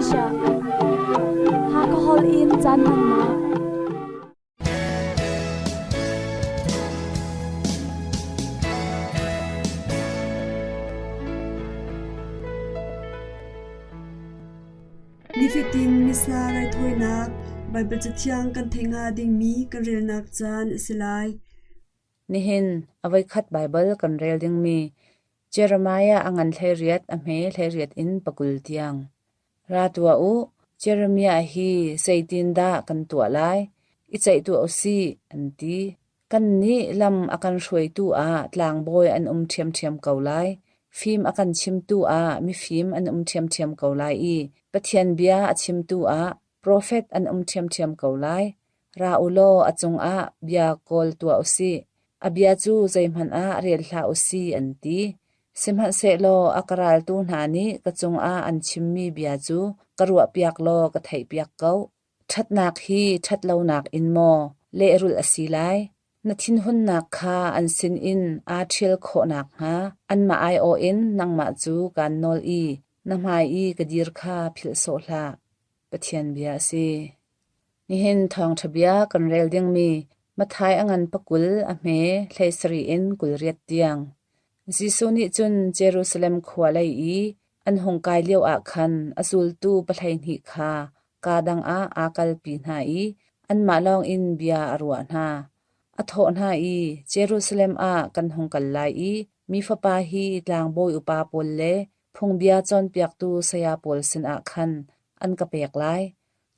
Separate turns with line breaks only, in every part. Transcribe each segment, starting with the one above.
Asia. Hakha holh in caan hmannak.
Nifatin Missa raithawinak Baibal Cathiang kan theih hnga dingmi kan relnak caan a si lai.
Nihin a voikhat Baibal kan rel dingmi Jeremiah a ngan 18 a hme 18 in 20 tiang. Ra tuah u, Jeremiah hi zeitindah kan tuah lai? I ceih tuah u sih, an ti. Kannih lam a kan hruaitu ah tlangbawi an um ṭhiamṭhiam ko lai. Fim a kan chimtu ah mifim an um ṭhiamṭhiam ko lai i Pathian bia a chimtu ah profet an um ṭhiamṭhiam ko lai. Ra u law a cungah bia kawl tuah u sih. A bia cu zeihmanh ah rel hlah u sih, an ti. Sihmanhsehlaw a ka raltu hna nih ka cungah an chimmi bia cu ka ruahpiak law ka theihpiak ko. Ṭhatnak hi ṭhatlonak in maw lehrulh a si lai? Na thinhunnak kha an sinin aa ṭhial khawh nakhnga anmah aiawh in nangmah cu kaan nawl i na hmai i ka dir kha philh sawh hlah. Pathian bia a si. Nihin thawngṭha bia kan rel dingmi Matthai a ngan pakul a hme 17 in 28 tiang. Jesuh nih cun Jerusalem khua lei i an hung kai lioah khan a zultu 12 kha kaa dang ah aa kalpi hna i anmah lawngin bia a ruah hna. A thawh hna i, Jerusalem ah kan hung kal lai i Mi Fapa hi tlangbawi upa pawl le phungbia cawnpiaktu saya pawl sinah khan an ka pek lai.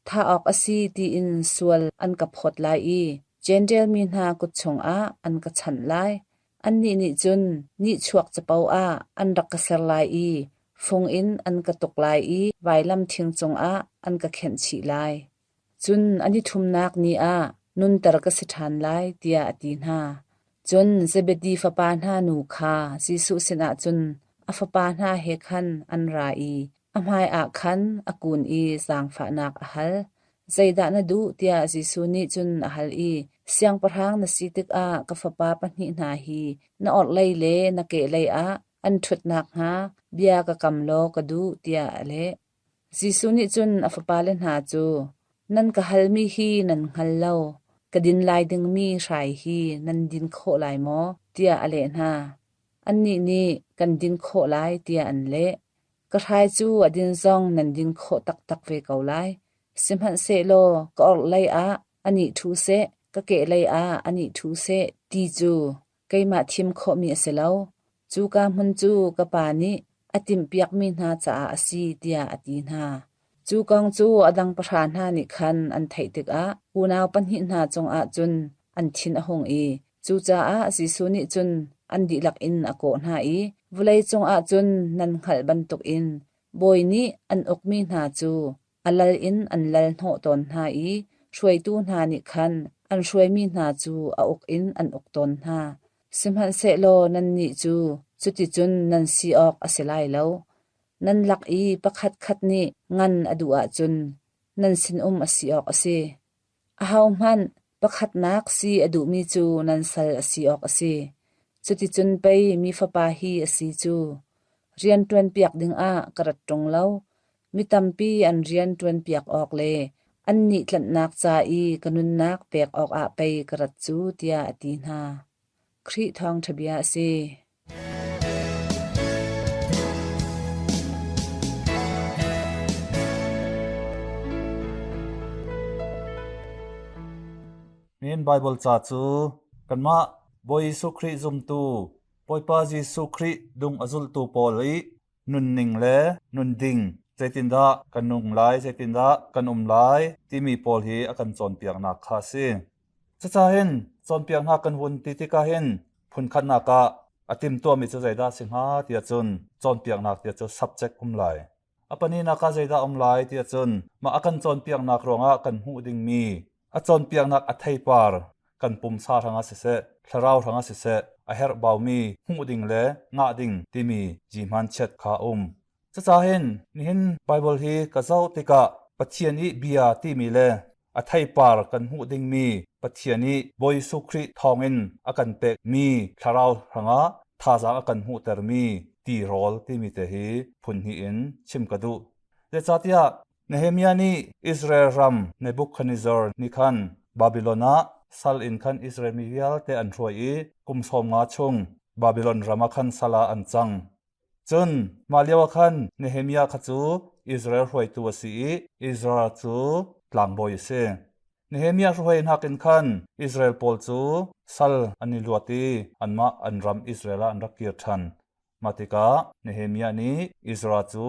Thah awk a si tiin sual an ka phawt lai i Jentail mi hna kut chungah an ka chanh lai. Annih nih cun nihchuak capo ah an rak ka ser lai i fung in an ka tuk lai i vailam thing cungah an ka khenh chih lai. Cun a ni thumnak ni ah nunter ka si ṭhan lai, tiah a ti hna. Cun Zebedi fapa hna nu kha Jesuh sinah cun a fapa hna he khan an ra i a hmaiah khan a kun i zaangfahnak a hal. Zeidah na duh tiah Jesuh nih cun a hal i Siangpahrang na si tikah ka fapa pahnih hna hi na orhlei le na kehlei ah an ṭhut nakhnga bia ka kam law ka duh tiah a leh. Jesuh nih cun a fapale hna cu, Nan ka halmi hi nan hngal lo. Ka din lai dingmi hrai hi nan din khawh lai maw? tiah a leh hna. Annih nih, Kan din khawh lai, tiah an leh. Ka hrai cu a din zong nan din khawh taktak ve ko lai. Sihmanhsehlaw ka orhlei ah anih ṭhu seh, ka kehlei ah anih ṭhu seh ti cu keimah thim khawhmi a si lo. Cuka hmun cu ka Pa nih a timhpiakmi hna caah a si, tiah a ti hna. Cu kong cu a dang pahra hna nih khan an theih tikah unau pahnih hna cungah cun an thin a hung i cucaah Jesuh nih cun an dihlak in a kawh hna i vawlei cungah cun nan hngalh bantukin bawi nih an ukmi hna cu a lal in an lal hnawh tawn hna i hruaitu hna nih khan an hruaimi hna cu a uk in an uk tawn hna. Sihmanhsehlaw nannih cu cuticun nan si awk a si lai lo. Nan lak i pakhatkhat nih ngan a duh ahcun nan sinum a si awk a si. Ahohmanh pakhatnak si a duhmi cu nan sal a si awk a si. Cuticun pei Mi Fapa hi a si cu. Rian ṭuanpiak dingah ka rat ṭung lo. Mi tampi an rian ṭuanpiak awk le annih tlanhnak ca i ka nunnak pek awkah pei ka rat cu, tiah a ti hna. Khrih Thawngṭha Bia a si.
Nihin Baibal ca cu kanmah Bawi Jesuh Khrih zumtu Bawipa Jesuh Khrih dung a zultu pawl i nunning le nunding zeitindah kan nung lai, zeitindah kan um lai timi pawl hi a kan cawnpiaknak kha a si. Cucahin cawnpiaknak kan vun ti tikah hin phunkhatnak ah a timtuahmi cu zeidah a si hnga tiah cun cawnpiaknak tiah cu subject um lai. A pahnihnak ah zeidah um lai tiah cun mah a kan cawnpiaknak ruangah kan hmuh dingmi a cawnpiaknak a theipar kan pumsa hrangah siseh, thlarau hrangah siseh a herhbaumi hmuh ding le ngah ding timi jihman chiat kha a um. Cucahin nihin Baibal hi ka zoh tikah Pathian i bia timi le a theipar kan hmuh dingmi Pathian i Bawi Jesuh Khrih thawngin a kan pekmi thlarau hrangah thazaang a kan hmuhtermi tirawl timi te hi phun hnih in chim ka duh. Zeicahtiah Nehemiah nih Israel ram Nebuchadnezzar nih khan Babilon ah sal in khan Israel mi vialte an hruai i kum 50 chung Babilon ram ah khan sal ah an cang. Cun mah lioah khan Nehemiah kha cu Israel hruaitu a si i Israel cu tlangbawi a si. Nehemiah hruai nakin khan Israel pawl cu sal an i luat i anmah an ram Israel ah an rak kir ṭhan. Mah tikah Nehemiah nih Ezra cu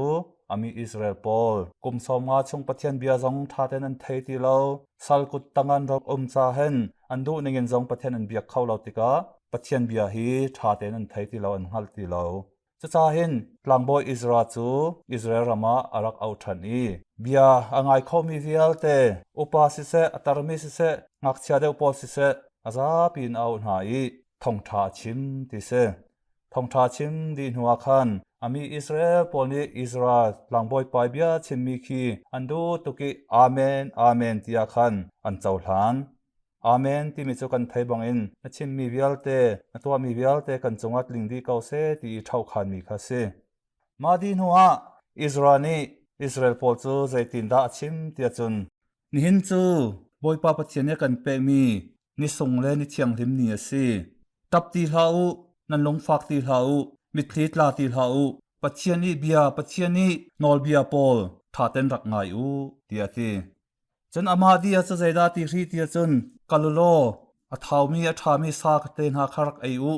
a mi Israel pawl kum 50 chung Pathian bia zong ṭha tein an thei ti lo, sal kut tang an rak um ca hin an duh ningin zong Pathian an biak kho lo tikah Pathian bia hi ṭha tein an thei ti lo, an hngal ti lo. Cucaah hin tlangbawi Ezra cu Israel ram ah a rak auh ṭhan i bia a ngai khomi vialte, upa siseh, a tarmi siseh, ngakchia deuh pawl siseh, a zapi in a auh hna i thawngṭha a chim ti si. Thawngṭha chim dih hnuah khan a mi Israel pawl nih Israel tlangbawi pa bia chimmi khi an duh tuk i Amen, Amen tiah khan an cohlan. Amen timi cu kan thei bangin na chimmi vialte, na tuahmi vialte kan cungah tling dih ko seh ti i ṭhohkhanmi kha a si. Mah dih hnuah Israel nih Israel pawl cu zeitindah a chim tiah cun, Nihin cu Bawipa Pathian nih a kan pekmi ni sung le ni thianghlim ni a si. Ṭap ti hlah u, nan lungfak ti hlah u, mitthli tla ti hlah u. Pathian i bia, Pathian i nawlbia pawl ṭhaten rak ngai u, tiah a ti. Cun amah dih ah cu zeidah ti hri ti ahcun kal u law a thaumi a ṭhami sa te hna kha rak ei u,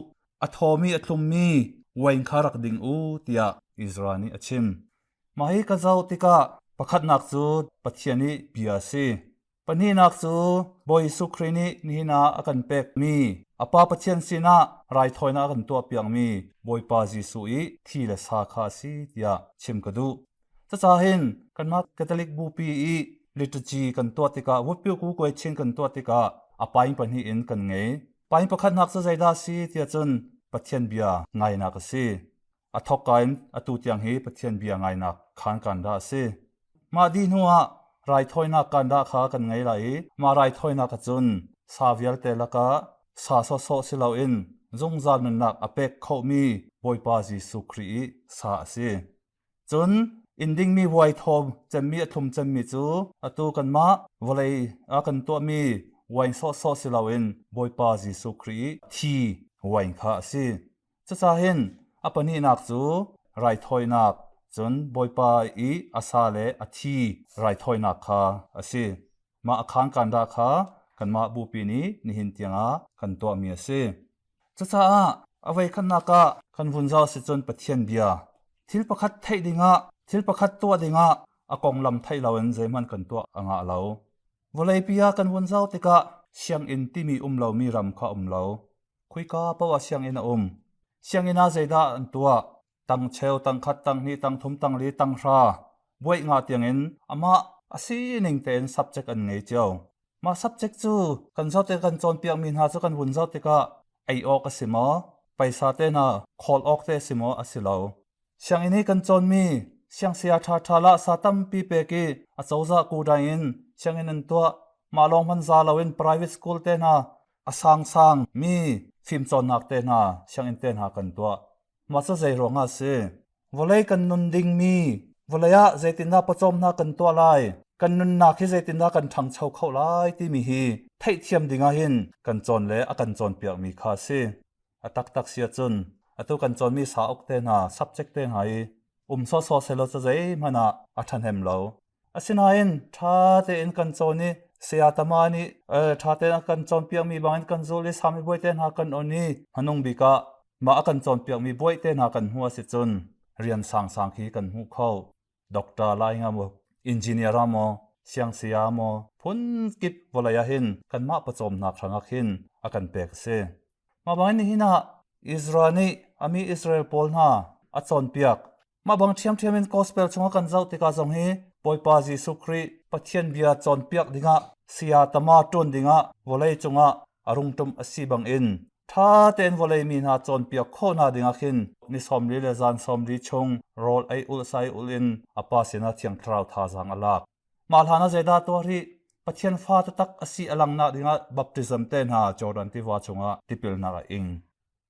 a thawmi a thlummi wain kha rak ding u tiah Israel nih a chim. Mah hi ka zoh tikah pakhatnak cu Pathian i bia a si. Pahnihnak cu Bawi Jesuh Khrih nih nihin ah a kan pekmi a Pa Pathian sinah raithawinak a kan tuahpiakmi Bawipa Jesuh i thi le sa kha a si tiah chim ka duh. Cucaah hin kanmah Catholic bupi i liturgy kan tuah tikah Wutpyu Kukuai Chin kan tuah tikah a paing pahnih in kan ngei. Paing pakhatnak cu zeidah a si tiah cun Pathian bia ngainak a si. A thawkka in atu tiang hi Pathian bia ngainak khaan kan dah a si. Mah dih hnu ah raithawinak kan dah kha kan ngei lai i mah raithawinak ahcun sa vialte lakah sa sawhsawh si loin zungzal nunnak a pek khomi Bawipa Jesuh Khrih i sa a si. Cun inn dingmi vuai thawm cemmi a thlum cemmi cu atu kanmah vawlei ah kan tuahmi wine sawhsawh si loin Bawipa Jesuh Khrih i thi wine kha a si. Cucaah hin a pahnihnak cu raithawinak, cun Bawipa i a sa le a thi raithawinak kha a si. Mah a khaan dah kha kanmah bupi nih nihin tiangah kan tuahmi a si. Cucaah a voikhatnak ah kan vun zoh si cun Pathian bia thil pakhat theih dingah thil pakhat tuah dingah a konglam theih loin zeihmanh kan tuah a ngah lo. Vawleipi ah kan vun zoh tikah sianginn timi um lomi ram kha um lo. Khuika paoh ah sianginn a um. Sianginn ah zeidah an tuah? Tang cheu, tang khat, tang hnih, tang thum, tang li, tang hra, buaih nga tiangin amah a sining tein subject an ngei cio. Mah subject cu kan zoh tik kan cawnpiakmi hna cu kan vun zoh tikah ei awk a si maw? Paisa te hna khawl awk te a si maw? A si lo. Sianginn i kan cawnmi siangsia ṭhaṭha lah sa tampi pek i a cozah kudai in sianginn an tuah. Mah lawng hmanh za loin private school te hna a sangsang mi fimcawnnak te hna sianginn te hna kan tuah. Mah cu zei ruangah a si? Vawlei kan nun dingmi vawlei ah zeitindah pawcawmnak kan tuah lai? Kan nunnak hi zeitindah kan ṭhangcho kho lai timi hi theihthiam dingah hin kan cawn le a kan cawnpiakmi kha a si. A taktak si ahcun atu kan cawnmi sauk te hna, subject te hna i um sawsawh sehlaw cu zeihmanh ah a ṭhahnem lo. Asinain ṭha tein kan cawn i saya tama nih ṭha tein a kan cawnpiakmi bangin kan zul i sami bawi te hna kan on i hmanung bik ah mah a kan cawnpiakmi bawi te hna kan hmuh a si cun rian sangsang khi kan hmuh kho. Doctor lai nga maw, engineer ah maw, siangsia maw, phun kip vawlei ah hin kanmah pawcawmnak hrangah khin a kan pek a si. Mah bangin nihin ah Israel nih a mi Israel pawl hna a cawnpiak. Mah bang ṭhiamṭhiam in gospel chungah kan zoh tikah zong hi Bawipa Jesuh Khrih Pathian bia cawnpiak dingah saya tama ṭuan dingah vawlei cungah a rung ṭum a si bangin ṭha tein vawlei mi hna cawnpiak khawh hna dingah khin ni 40 le zan 40 chung rawl ei ulh sai ulh in a Pa sinah Thiang Thlarau thazaang a lak. Mah hlan ah zeidah tuah rih? Pathian fa taktak a si a langnak dingah baptism te hna Jordan tiva chungah tipilnak a ing.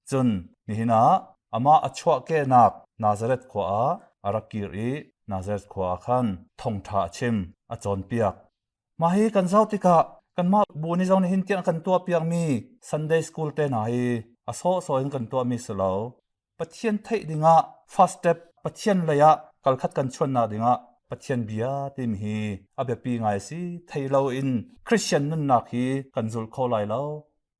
Cun nihin ah amah a chuahkehnak Nazareth khua ah a rak kir i Nazareth khua ah khan thawngṭha a chim, a cawnpiak. Mah hi kan zoh tikah kanmah bu nih zong nihin tiang kan tuahpiakmi Sunday School te hna hi a sawhsawh in kan tuahmi si lo. Pathian theih dingah first step Pathian lei ah kalkhat kan chuannak dingah Pathian bia timi hi a biapi ngai a si. Thei loin Christian nunnak hi kan zul kho lai lo.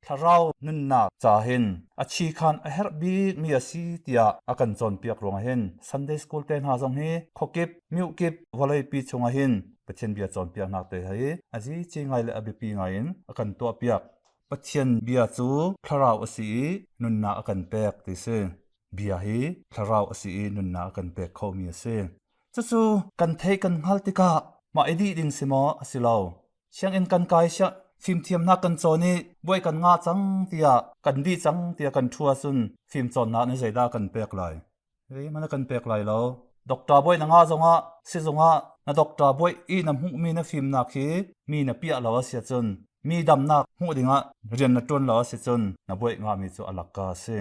Thlarau nunnak ca hin a chi khan a herh bikmi a si tiah a kan cawnpiak ruangah hin Sunday School te hna zong hi khuakip, miukip, vawleipi chungah hin Pathian bia cawnpiaknak te hi a zici ngai le a biapi ngai in a kan tuahpiak. Pathian bia cu thlarau a si i nunnak a kan pek ti si. Bia hi thlarau a si i nunnak a kan pek khomi a si. Cucu kan theih kan hngalh tikah mah i dih ding si maw? A si lo. Sianginn kan kai fimthiamnak kan cawn i buai kan ngah cang tiah kan dih cang tiah kan ṭhu ahcun fimcawnnak nih zeidah a kan pek lai? Zeihmanh a kan pek lai lo. Doctor bawi na ngah zongah sizung ah na doctor bawi i na hmuhmi na fimnak hi mi na piah lo a si ahcun mi damnak hmuh dingah rian na ṭuan lo a si cun na buaih ngahmi cu a lakka a si.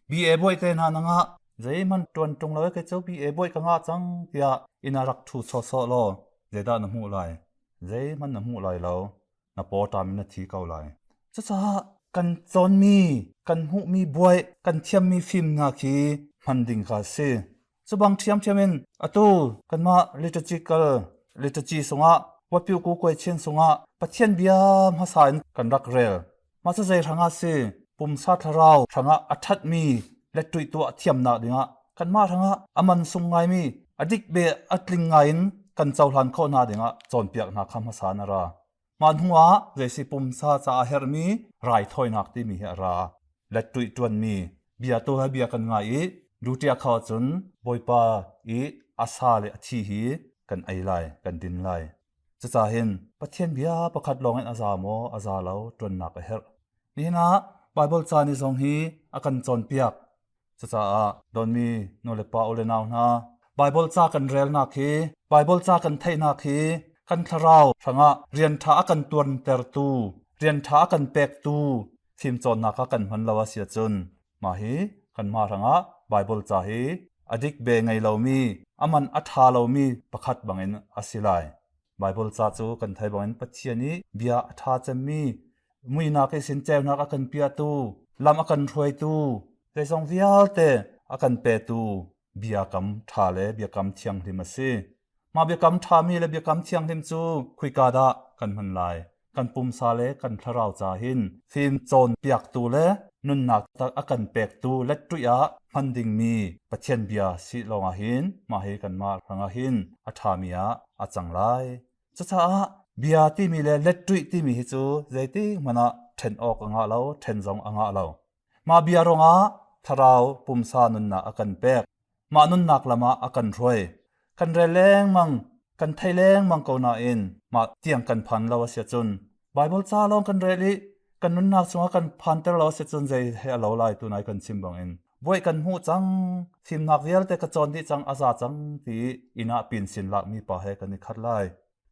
BA bawi te hna na ngah zeihmanh ṭuan ṭung lo kei cu BA bawi ka ngah cang tiah inn ah rak ṭhu sawhsawh law zeidah na hmuh lai? Zeihmanh na hmuh lai lo. Na pawṭam in na thi ko lai. Cucaah kan cawnmi, kan hmuhmi buai, kan thiammi fimnak hi hman ding kha a si. Cubang ṭhiamṭhiam in atu kanmah liturgical liturgy sungah Wapiu Ku Kuai Chin sungah Pathian bia hmasa in kan rak rel. Mah cu zei hrangah si pumsa thlarau hrangah a ṭhatmi le tuih tuah thiamnak dingah kanmah hrangah a man sung ngaimi a dik be a tling ngai in kan cohlan khawh hna dingah cawnpiaknak kha hmasa in a ra. Mah hnuah zeisi pumsa caah herhmi raithawinak timi hi a ra. Lettuih ṭuanmi bia tu he bia kan ngai i duṭia kho cun Bawipa i a sa le a thi hi kan ei lai, kan din lai. Cucahin Pathian bia pakhat lawngin a za maw a za lo ṭuannak a herh. Nihin ah Baibal ca ni zong hi a kan cawnpiak. Cucaah donmi nulepa u le nau hna, Baibal ca kan relnak hi, Baibal ca kan theihnak hi kan thlarau hrangah rian ṭha a kan tuantertu, rian ṭha a kan pektu fimcawnnak ah kan hman lo a si ahcun mah hi kanmah hrangah Baibal ca hi a dik be ngei lomi, a man a ṭha lomi pakhat bangin a si lai. Baibal ca cu kan thei bangin Pathian i bia a ṭha cemmi muinak i sin ceunak a kan piahtu, lam a kan hruaitu, zeizong vialte a kan petu biakam ṭha le biakam thianghlim a si. Mah biakam ṭhami le biakam thianghlim cu khuika dah kan hman lai? Kan pumsa le kan thlarau ca hin fim cawnpiaktu le nunnak tak a kan pektu letṭuih ah hman dingmi Pathian bia si lawngah hin mah hi kanmah hrangah hin a ṭhami ah a cang lai. Cucaah bia timi le letṭuih timi hi cu zeitik hmanh ah ṭhen awk a ngah lo, ṭhen zong a ngah lo. Mah bia ruangah thlarau pumsa nunnak a kan pek. Mah nunnak lam ah a kan hruai. Kan rel lengmang, kan thei lengmang ko nain mah tiang kan phan lo a si ahcun Baibal ca lawng kan rel i kan nunnak chungah kan phanter lo a si cun zei he a lo lai tunai kan chim bangin buai kan hmuh cang fimnak vialte ka cawn dih cang a za cang ti inn ah pin sin lakmi pa he kan i khat lai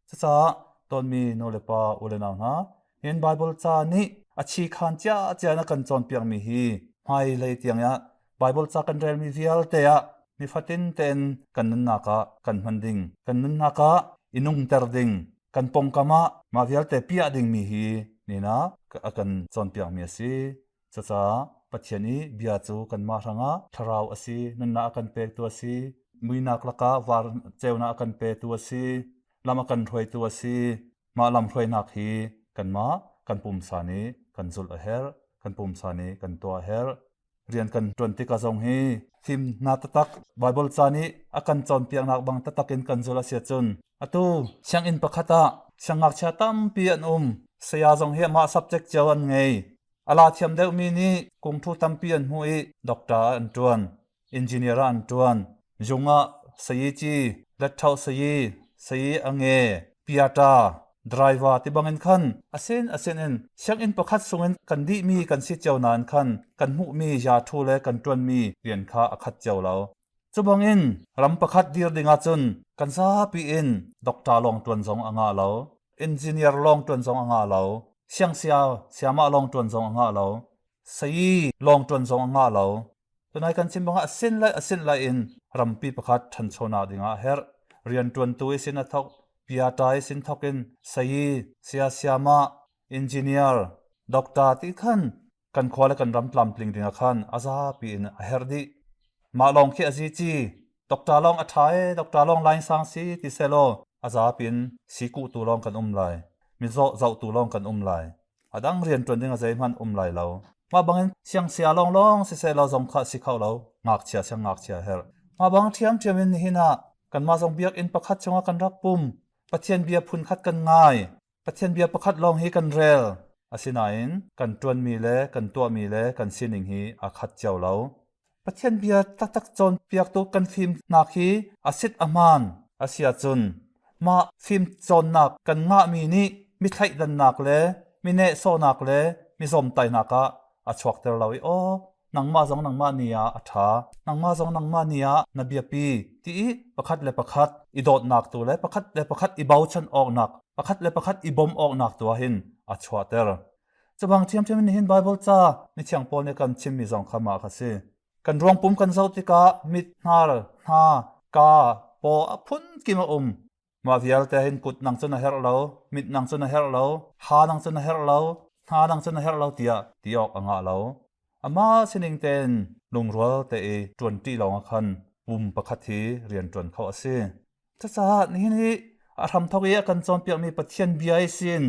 cucaah tonmi nu le pa u le nau hna hin Bible ca nih a chi khan cia cia na kan cawnpiakmi hi hmailei tiang ah Bible ca kan relmi vialte ah nifatin tein kan nunnak ah kan hman ding kan nunnak ah i nungter ding kan pongkam ah mah vialte piah dingmi hi nina a kan cawnpiakmi a si. Cucaah Pathian i bia cu kanmah hrangah thlarau a si, nunnak a kan pektu a si, muinak lakah var ceunak a kan petu a si, lam a kan hruaitu a si. Mah lam hruainak hi kanmah kan pumsa nih kan zulh a herh, kan pumsa nih kan tuah a herh. Rian kan ṭuan tikah zong hi fimnak taktak Baibal ca nih a kan cawnpiaknak bang taktak in kan zul a si ahcun atu sianginn pakhat ah siangngakchia tampi an um. Saya zong hi amah subject cio an ngei. A la thiam deuhmi nih kungthu tampi an hmuh i doctor ah an ṭuan, engineer ah an ṭuan, zung ah sayici, letṭhoh sayi, sayi a nge, piata, driver ti bangin khan a sin a sin in sianginn pakhat sungin kan dihmi kan si cio nain khan kan hmuhmi yathu le kan ṭuanmi rian kha a khat cio lo. Cu bangin ram pakhat dir ding ahcun kan zapi in doctor lawng ṭuan zong a ngah lo, engineer lawng ṭuan zong a ngah lo, siangsia siamah lawng ṭuan zong a ngah lo, sayi lawng ṭuan zong a ngah lo. Tunai kan chim bangah a sin lai a sin lai in rampi pakhat ṭhanchonak dingah a herh. Riantuantu i sin a thok, piata i sin thok in sayi, siasiama, engineer, doctor ti khan kan khua le kan ram tlamtling ding ah khan a zapi in a herh dih. Mah lawng khi a zi ci. Doctor lawng a ṭha e, doctor lawng line sang si ti selaw a zapi in sikuhtu lawng kan um lai. Mizaw zohtu lawng kan um lai. A dang rianṭuan ding a zeihmanh um lai lo. Mah bangin siangsia lawnglawng siseh law zong kha si kho lo. Ngakchia siang ngakchia herh. Mah bang ṭhiamṭhiam in nihin ah kanmah zong biakinn pakhat chungah kan rak pum. Pathian bia phunkhat kan ngai. Pathian bia pakhat lawng hi kan rel. Asinain kan ṭuanmi le kan tuahmi le kan sining hi aa khat cio lo. Pathian bia taktak cawnpiaktu kan fimnak hi a sit a hmaan a si ahcun mah fimcawnnak kan ngahmi nih mi thleidannak le mi nehsawhnak le mi zawmtaihnak ah a chuakter lo i aw nangmah zong nangmah ni ah a ṭha nangmah zong nangmah ni ah na biapi ti i pakhat le pakhat i dawtnak tu le pakhat le pakhat i bochan awknak pakhat le pakhat i bawmh awknak tu ah hin a chuahter. Cubang ṭhiamṭhiam in nihin Baibal ca mithiang Paul nih kan chimmi zong kha mah kha si. Kan ruangpum kan zoh tikah mit, hnar, hna, ka, paw a phunkim a um. Mah vialte hin kut nang cu na herh lo, mit nang cu na herh lo, ha nang cu na herh lo, hna nang cu na herh lo tiah ti awk a ngah lo. Amah sining tein lungrual te i ṭuanṭi lawngah khan pum pakhat hi rian ṭuan kho a si. Cucaah nihin hi a hramthawk i a kan cawnpiakmi Pathian bia i sin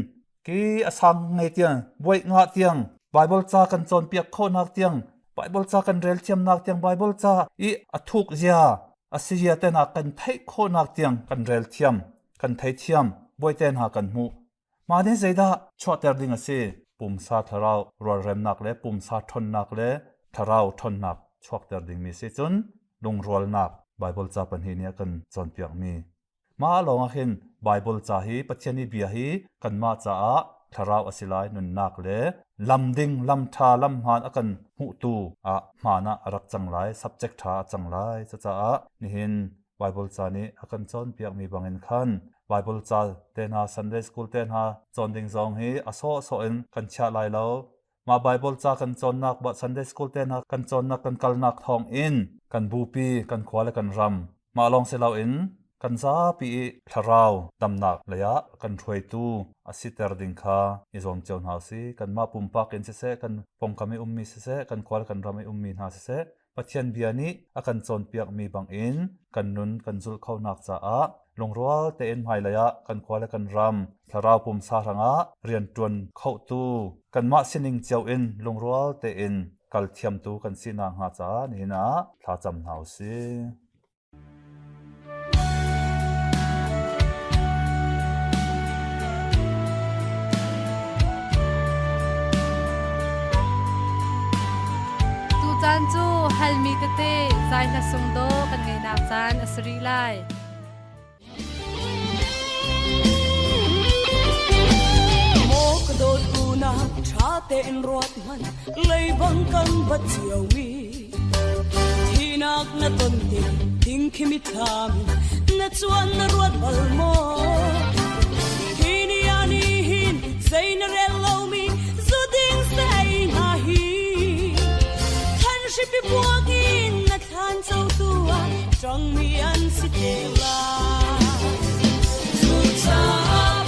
ki a sang ngei tiang buaih ngah tiang Baibal ca kan cawnpiak khawhnak tiang Baibal ca kan rel thiamnak tiang Baibal ca i a thuk zia a si zia te hna kan theih khawhnak tiang kan rel thiam kan thei thiam buai te hna kan hmuh mah nih zeidah chuahter ding a si pumsa thlarau rualremnak le pumsa ṭhawnnak le thlarau ṭhawnnak chuakter dingmi si cun lungrualnak Baibal ca pahnih nih a kan cawnpiakmi. Mah lawng ah hin Baibal ca hi Pathian i bia hi kanmah caah thlarau a si lai nunnak le lam ding lam ṭha lam hmaan a kan hmuhtu ah hmaan ah a rak cang lai subject ṭha a cang lai cucaah nihin Baibal ca nih a kan cawnpiakmi bangin khan Baibal ca te hna Sunday school te hna cawn ding zong hi a sawhsawh in kan chiah lai lo Mah Baibal ca kan cawnnak, Sunday school te hna kan cawnnak kan kalnak thawng in kan bupi, kan khua le kan ram mah lawng si loin kan zapi i thlarau damnak lei ah kan hruaitu a siter ding kha i zuam cio hna usih. Kanmah pumpak in siseh, kan pawngkam i ummi siseh, kan khua le kan ram i ummi hna siseh, Pathian bia nih a kan cawnpiakmi bangin kan nun kan zulh khonak caah lungrual tein hmailei ah kan khua le kan ram thlarau pumsa hrangah rianṭuan khotu kanmah sining cio in lungrual tein kal thiamtu kan si nakhnga caah nihin ah thlacam hna u sih.
Tucaan cu halmi tete zai hla sung daw kan ngeihnak caan a si rih lai.
Maw ka dawt unau ṭha tein ruat hmanh leibang kan bat cio mi Thinak na ton te ding khi mitthlam na chuan na ruat bal maw Hi ni ah ni hin zei na rel lomi zu ding sei hna hi Than hripi buak in na thlan co tu ah ṭangmi an si te lai Cucaah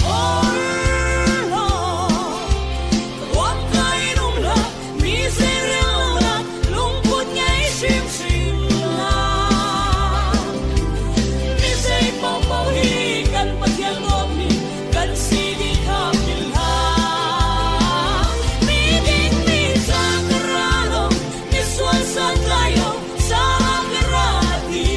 ruat kai um hlah Mi zeirelnak lungput ngei hrimhrim hlah. Mi zei paohpaoh hi kan Pathian dawtmi kan si dih kha philh hlah. Mi ding mi ca ka ra lo, mi sual santlai lo, ca ka ra ti.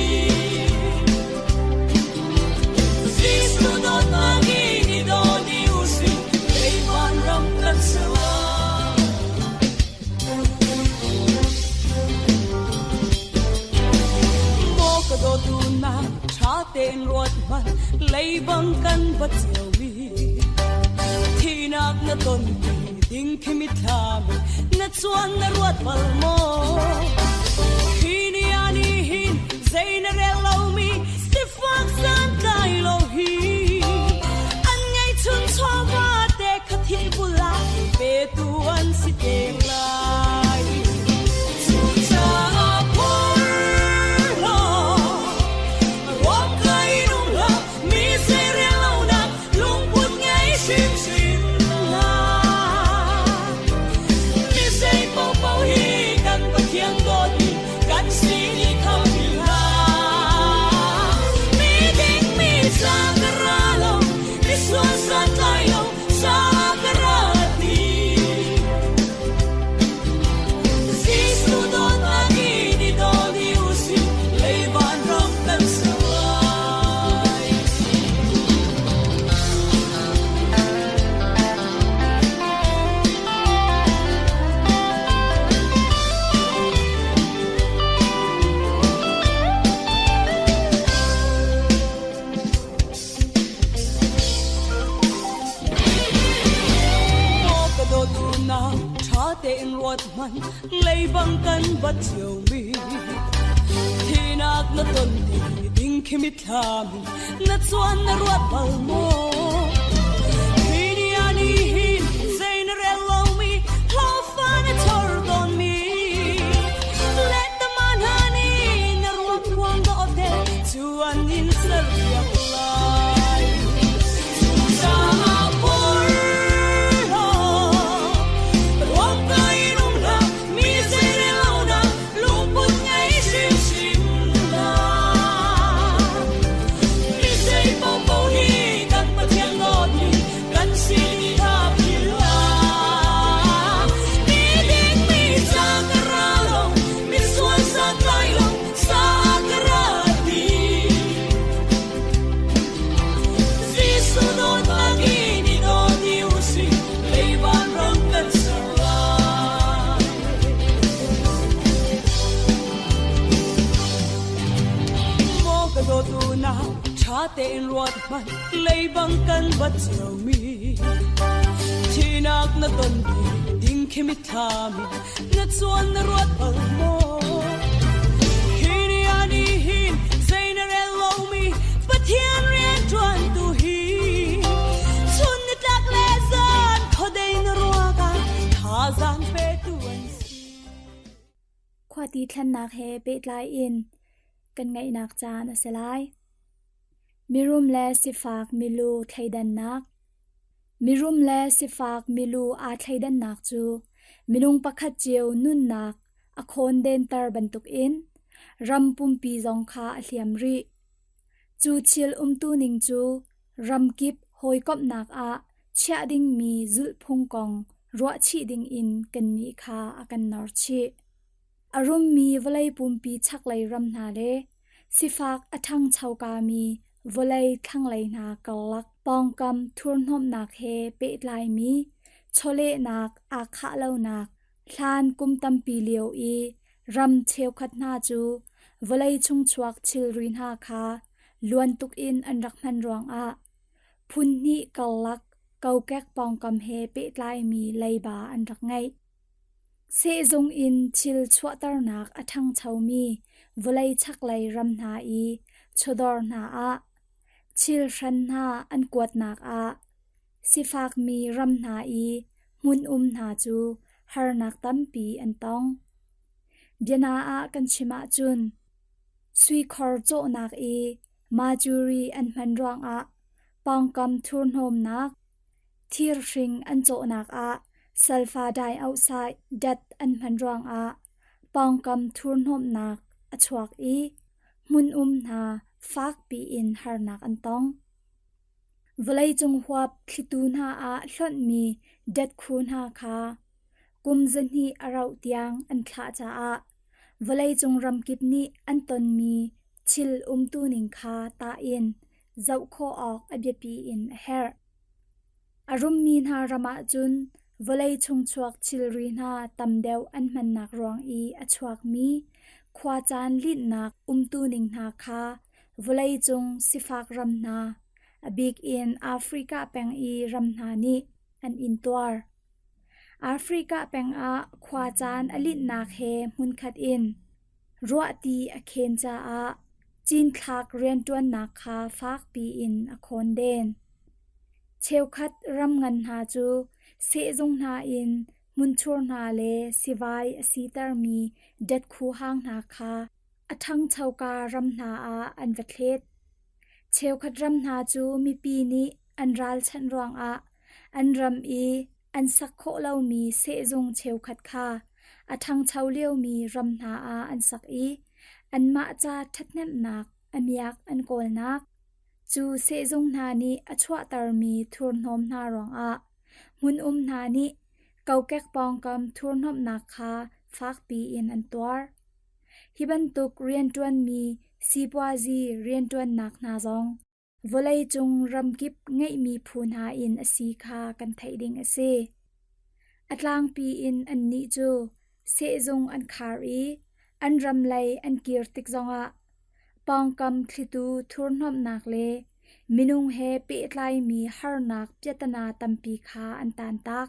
Jesuh dawtnak in i daw dih u sih, kei vanram kan ser lai. Maw ka dawtu na ṭha tein ruat hmanh, leibang kan va ciomi. Thihnak na ton ding khi mitthlam na chuan na ruat bal maw? Hi ni ah ni hin zei na rel lomi sifak santlai lo hi an ngeihchun chawva te kha thil bul ah petu an si te lai. Cucaah phur law ruak kai nung hlah. ruat hmanh leibang kan bat ciomi Thinak na ton ti ding khi mitthlam in na chuan na ruat bal maw Hi ni ah ni hin zei na rel lomi hlawhfa na chor tawnmi Letama hna nih na ruak kuang dawh te cu an in serpiak lai Cucaah porhlaw ruak kai in um hlah mi zei rel lonak lungput ngei hrimhrim hlah Mi zei paohpaoh hi kan Pathian dawtmi kan si ti kha philh hlah. Mi ding mi ca ka ra lo, misual santlai lo, sa ka ra ti. Jesuh dawtnak in i daw ti usih, leiban ram kan ser lai. Maw ka dawtu na ṭha tein ruat hmanh leibang kan bat ciomi Thinak na ton ti ding khi mitthlam in na chuan na ruat bal maw Hi ni ah ni hin zei na rel lomi Pathian rian ṭuan tu hi chun nitlak le zan khuadei na ruak ah thazaang petu an si.
Khuati thlennak he pehtlai in kan ngaihnak caan a si lai. Mirum le sifak milu thleidannak Mirum le sifak milu aa thleidannak cu minung pakhat cio nunnak a khawndenter bantukin ram pumpi zong kha a hliam rih. Cu thil umtuning cu ramkip hawikomhnak ah chiah dingmi zulhphung kong ruahchih dingin kannih kha a kan norchih. A rummi vawlei pumpi chaklei ram hna le sifak a ṭhangchokami vawlei thlanglei hna karlak pawngkam thurhnawmhnak he pehtlaimi chawlehnak aa khah lonak hlan kum tampi lio i ram cheukhat hna cu vawlei chungchuak thilri hna kha luan tuk in an rak hman ruangah phun hnih karlak kokek pawngkam he pehtlaimi leiba an rak ngeih. Sehzung in thil chuahternak a ṭhangchomi vawlei chaklei ram hna i chawdawr hna ah thil hran hna an kuatnak ah sifakmi ram hna i hmun um hna cu harnak tampi an tong. Biana ah kan chim ahcun suikhor cawhnak i majuri an hman ruangah pawngkam thurhnawmnak, thirhring an cawhnak ah sulfur dioxide dat an hman ruangah pawngkam thurhnawmhnak a chuak i hmun um hna fakpi in harnak an tong. Vawleicung huap thlitu hna ah hlonhmi datkhu hna kha kum 200 a rauh tiang an thlah caah vawleicung ramkip nih an tonmi thil umtuning kha tah in zoh khawh awk a biapi in a herh. A rummi hna ram ahcun vawlei chungchuak thilri hna tam deuh an hmannak ruang i a chuakmi khuacaan linhnak umtuning hna kha vawleicung sifak ram hna, a bik in Africa peng i ram hna nih an intuar. Africa peng ah khuacaan a linhnak he hmunkhat in ruahti a khen caah cinthlak rianṭuannak kha fakpi in a khawnden. Cheukhat ram ngan hna cu sehzung hna in hmunthur hna le sivai a sitermi datkhu hang hna kha a ṭhangchoka ram hna ah an va thlet. Cheukhat ram hna cu mipi nih an ralchanh ruangah an ram i an sak khawh lomi sehzung cheukhat kha a ṭhangcho liomi ram hna ah an sak i anmah ca ṭhathnemhnak a miak an kawlnak. Cu sehzung hna nih a chuahtermi thurhnawm hna ruangah hmun-um hna nih kokek pawngkam thurhnawmhnak kha fakpi in an tuar. Hi bantuk rianṭuanmi sipuazi rianṭuannak hna zong vawleicung ramkip ngeihmi phu hna in a si kha kan theih ding a si. A tlangpi in annih cu sehzung an khar i an ram lei an kir tik zongah pawngkam thlitu thurhnawmhnak le minung he pehtlaimi harnak piatana tampi kha an taantak.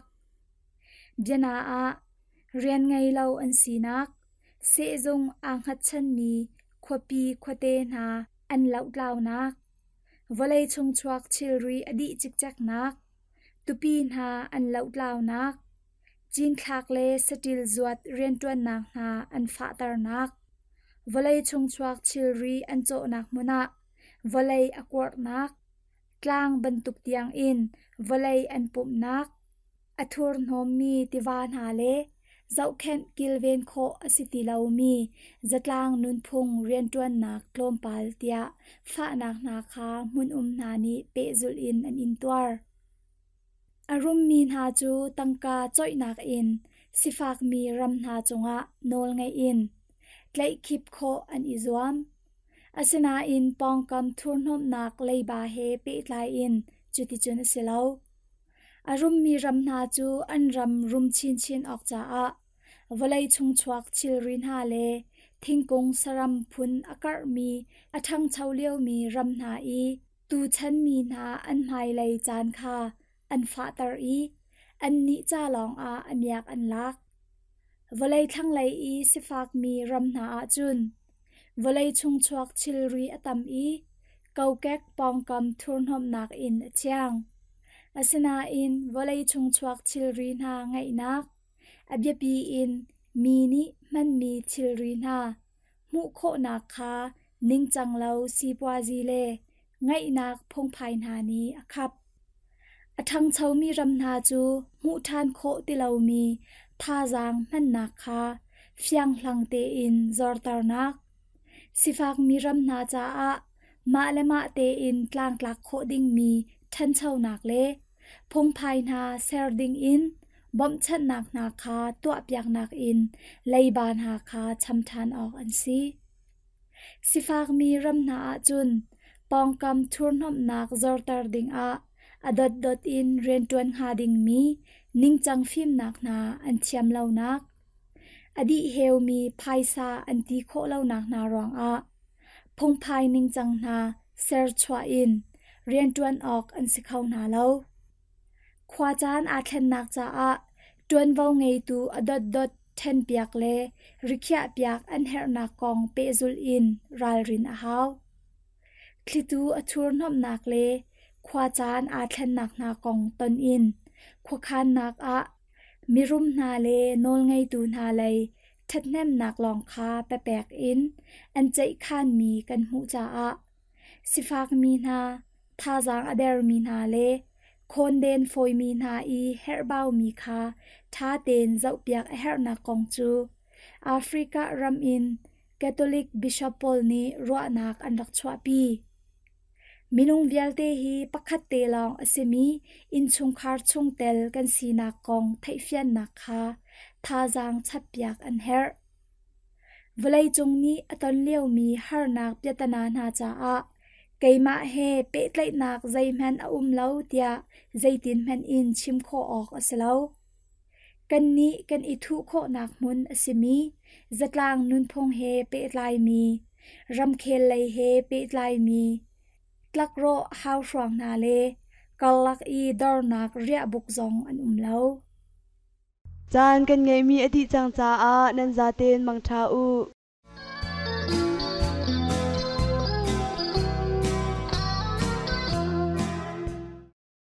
Biana ah, Rian ngei lo an sinak, sehzung aa hngatchanmi khuapi khuate hna an lohtlaunak, vawlei chungchuak thilri a dih cikceknak, tupi hna an lohtlaunak, cinthlak le saṭil zuat rianṭuannak hna an fahternak, vawlei chungchuak thilri an cawhnak hmun ah vawlei a kuarhnak, tlang bantuk tiangin vawlei an pumhnak, a thurhnawmmi tiva hna le zohkhenh kilven khawh a si ti lomi zatlang nunphung rianṭuannak tlawmpal tiah fahnak hna kha hmun-um hna nih pehzulh in an intuar. A rummi hna cu tangka coihnak in sifakmi ram hna cungah nawlngeih in tlaihkhip khawh an i zuam. Asinain pawngkam thurhnawmhnak leiba he pehtlai in cuticun a si lo. A rummi ram hna cu an ram rum chinchin awk caah vawlei chungchuak thilri hna le thingkung saram phun a karhmi a ṭhangcho liomi ram hna i tuchan mi hna an hmailei caan kha an fahter i annih ca lawngah a miak an lak. Vawlei thlanglei i sifakmi ram hna ahcun vawlei chungchuak thilri a tam i kokek pawngkam thurhnawmhnak in a thiang. Asinain vawlei chungchuak thilri hna ngeihnak, a biapi in mi nih hmanmi thilri hna hmuh khawhnak kha ningcang lo sipuazi le ngaihnak phungphai hna nih a khap. A ṭhangchomi ram hna cu hmuh ṭhan khawh ti lomi thazaang hmannak kha fianghlang tein zorternak, sifakmi ram hna caah mah le mah tein tlangtlak khawh dingmi ṭhanchonak le phungphai hna ser dingin bawmhchanhnak hna kha tuahpiaknak in leiba hna kha cham ṭhan awk an si. Sifakmi ram hna ahcun pawngkam thurhnawmhnak zorter dingah a dotdot in rianṭuan hnga dingmi ningcang fimnak hna an thiam lonak, a dihheumi phaisa an ti khawh lonak hna ruangah phungphai ningcang hna serchuah in rianṭuan awk an si kho hna lo. Khuacaan aa thlennak caah ṭuanvo ngeitu a dotdot ṭhenpiak le rikhiahpiak an herhnak kong pehzulh in ralrin a hau. Thlitu a thurhnawmhnak le khuacaan aa thlennak hna kong ton in khuakhannak ah mirum hna le nawlngeitu hna lei ṭhathnemnak lawng kha papek in an ceihkhanmi kan hmuh caah sifakmi hna, thazaang a dermi hna le khawnden fawimi hna i herhbaumi kha ṭha tein zohpiak a herhnak kong cu Africa ram in Catholic bishop pawl nih ruahnak an rak chuahpi. Minung vialte hi pakhat te lawng a simi innchungkhar chungtel kan sinak kong theihfiannak kha thazaang chappiak an herh. Vawleicung nih a ton liomi harnak piatana hna caah keimah he pehtlaihnak zeihmanh a um lo tiah zeitinhmanh in chim khawh awk a si lo. Kannih kan i thuh khawhnak hmun a simi zatlang nunphung he pehtlaimi, ramkhel lei he pehtlaimi, tlakrawh hauhruang hna le karlak i dornak riahbuk zong an um lo.
Caan kan ngeihmi a dih cang caah nan zaten mangṭha u.